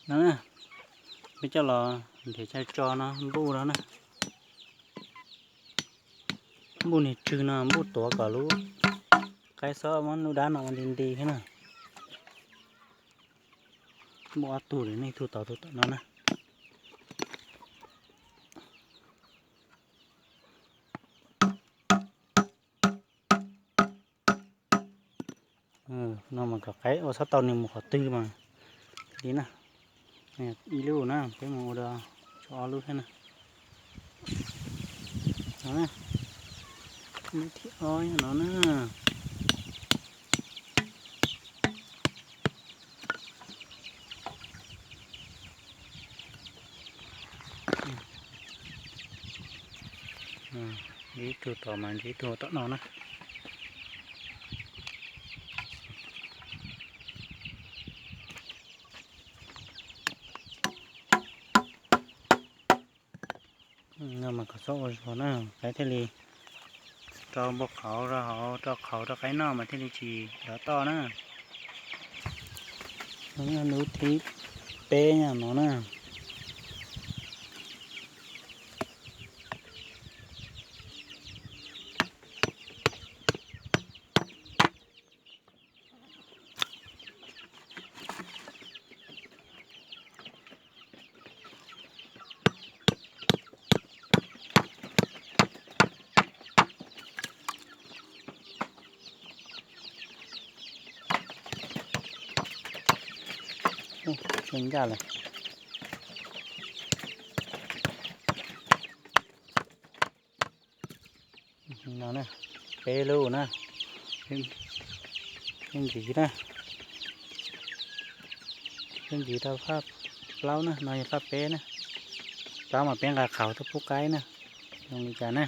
No na, peb coj los nrhiav chaw tso no npuj no na. Npuj niag tswg no npuj tuav kom lub qaib xob muab lub dab no ua nti nti thiab na. Npuj ob tug li, nej tug tod tug tom no na. No mas kom qaib ua txhob tau nws mus qhov twg mas thiaj li na. Ib lub na, peb mus ua dua tshuav ob lub thiab na. No na, lub thib ob no na. Ib tug tom mas ib tug tom no na. No mas kom txhob ua zog na, qaib thiaj li rau npua qhauv rau hauv, rau qhauv rau qaib noj mas thiaj li tsis dov toj na. Lub thib peb no na. Ua ncaj lawm. No na, peb lub na, peb ntxiv na, peb ntxiv rau fab plaub na, no yog fab peb na, plaub mas peb nqa qhauv tuaj pub qaib na, zoo li cas na.